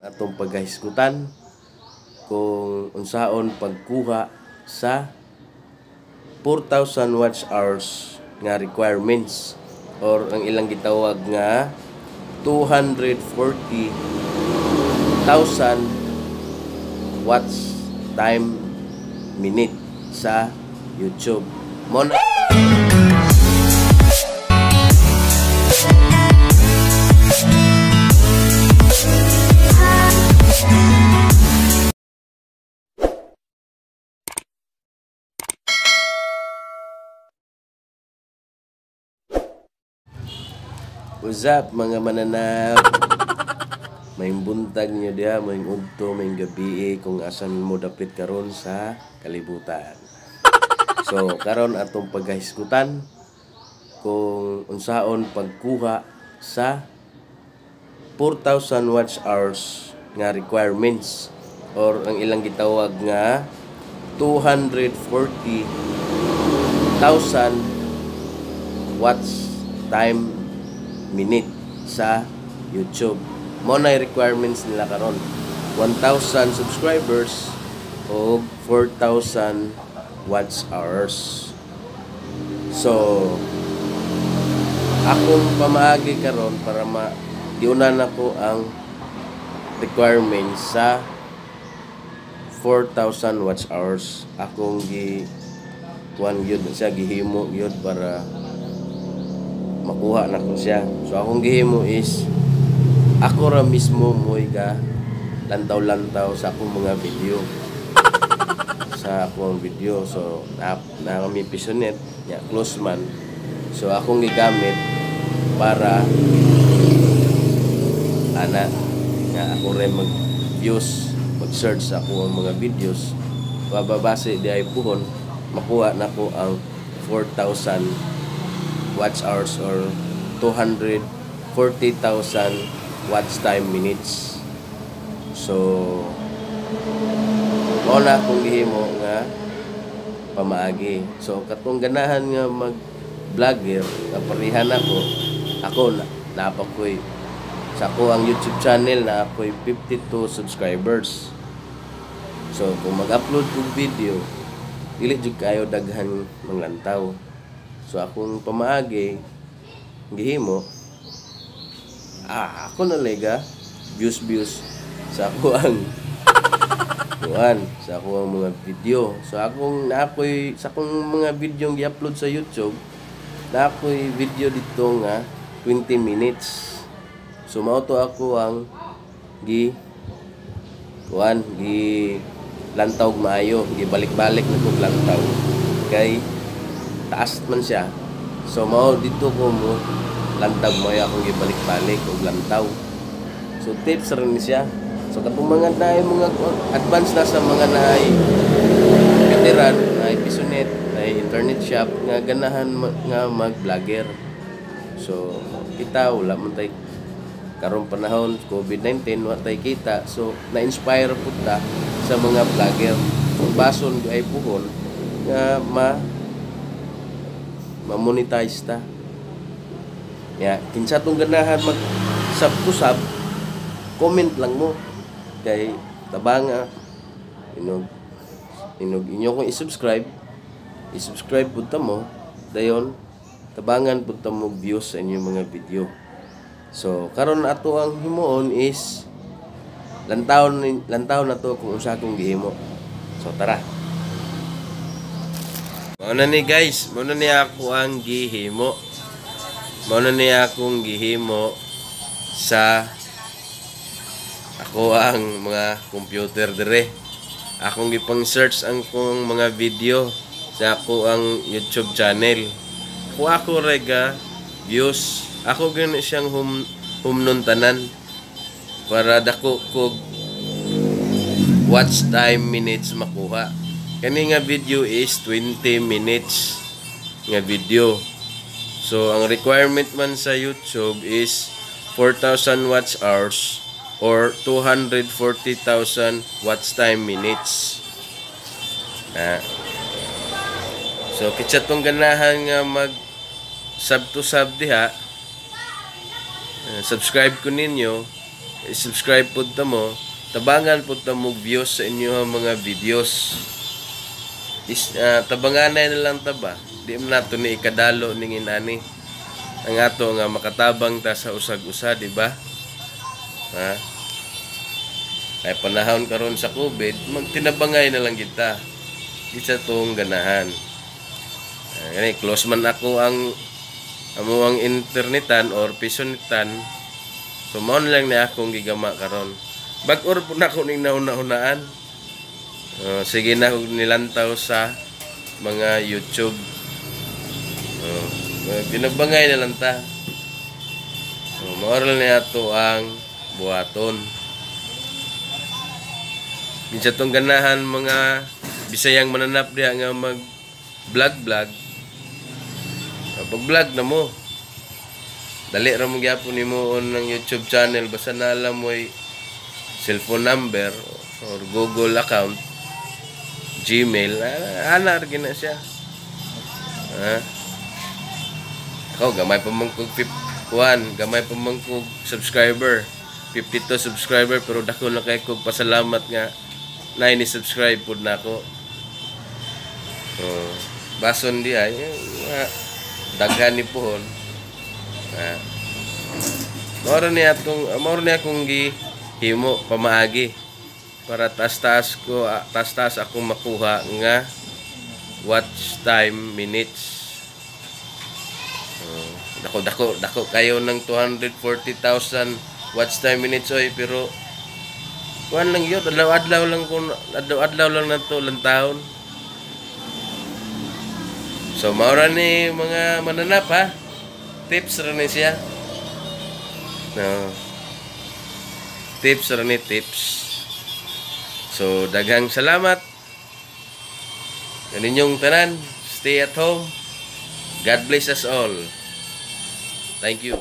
Atong pagkahisgutan kung unsaon pagkuha sa 4,000 watch hours nga requirements or ang ilang gitawag nga 240,000 watch time minute sa YouTube. Mo na. What's up, mga mananap? May buntag niyo diha, may udto, may gabi, kung asan mo dapit karon sa kalibutan. So, karon atong pagkahisgutan kung unsaon pagkuha sa 4,000 watch hours nga requirements or ang ilang gitawag nga 240,000 watch time minute sa YouTube. Mo na requirements nila karon. 1,000 subscribers o 4,000 watch hours. So, akong pamaagi karon para ma giunan nako ang requirements sa 4,000 watch hours. Akong gi kuan gyud siya, gihimo gyud para makuha na ko siya. So akong gihimo is ako ra mismo mo'y ga lantaw-lantaw sa akong mga video. Sa akong video. So na kami pisonet, ya close man. So akong gigamit para ana nga ako rin mag views, mag-search sa akong mga videos. Bababase di ay puhon makuha nako ang 4,000 watch hours or 240,000 watch time minutes. So mao na akong gihimo nga pamaagi. So katong ganahan nga mag vlogger, kaparihan ako, ako na napakoy sa ako ang YouTube channel na ako'y 52 subscribers. So kung mag-upload kog video, dili jud kayo daghan manglantaw. So akong pamaagi gihimo, ako na lega views views sa ako ang kuan, sa ako ang mga video. So akong naakoy sa akong mga video gi-upload sa YouTube, naakoy video dito nga 20 minutes. So mao to ako ang gi kuan, gi lantaw maayo, gi balik-balik na kog lantaw kay taas man siya. So mao dito ko mo lantag mo akong gibalik-balik og lantaw. So tips rin siya. So katong mga naay mga advance na sa mga naay veteran, naay pisonet, naay internet shop nga ganahan nga mag-vlogger. So kita wala man tay karong panahon COVID-19, wa tay kita. So na-inspire pud ta sa mga vlogger. So bason ay puhon nga ma-monetize ta. Ya, kinsa tong ganahan mag sub to sub, comment lang mo kay tabanga inog inog inyo kong i-subscribe, i-subscribe pud ta mo, dayon tabangan pud ta mo views sa inyong mga video. So karon ato ang himuon is lantawon lantaw na to kung unsa akong gihimo. So tara. Mao na ni guys, mao na ni ako ang gihimo. Mao na ni akong gihimo sa ako ang mga computer dire. Akong gipang-search ang kong mga video sa ako ang YouTube channel. Kung ako rega views, ako gani siyang humnon tanan para dako kog watch time minutes makuha. Kani nga video is 20 minutes nga video. So ang requirement man sa YouTube is 4,000 watch hours or 240,000 watch time minutes. So kitsa tong ganahan nga mag sub to sub diha, subscribe ko ninyo. Subscribe pud ta mo, tabangan pud ta mo views sa inyong mga videos. Is tabanganay na lang ta ba? Di man nato ni ikadalo ning inani. Ang ato nga makatabang ta sa usag-usa, di ba? Ha? Kay panahon karon sa COVID, magtinabangay na lang kita. Di sa tong ganahan. Gani close man ako ang amo ang internetan or pisonitan. So mao na lang ni akong gigama karon. Bag-or po na ako ning nauna-unaan. Sige na kog nilantaw sa mga YouTube. Tinabangay na lang ta. Mao ra ni ato ang buhaton. Minsan tong ganahan mga Bisayang mananap diha nga mag vlog vlog. Pag vlog na mo, dali ra mo gyapon nimo on ng YouTube channel basta na alam mo'y cellphone number or Google account, Gmail, ana ra gina siya. Ha? Ako gamay pa man kog 1, gamay pa man kog subscriber. 52 subscriber, pero dako na kay kog pasalamat nga na ni subscribe pud nako. Oh, bason di ay mga daghan ni pohon. Ha. Mao ni akong gihimo pamaagi para taas-taas ko, taas-taas akong makuha nga watch time minutes. Oh, dako dako dako kayo ng 240,000 watch time minutes oy, pero kuan lang yun, adlaw-adlaw lang kun adlaw-adlaw lang nato lantawon. So mao ra ni, mga mananap, ha. Tips ra ni siya. No. Tips ra ni, tips. So daghang salamat kaninyong tanan. Stay at home. God bless us all. Thank you.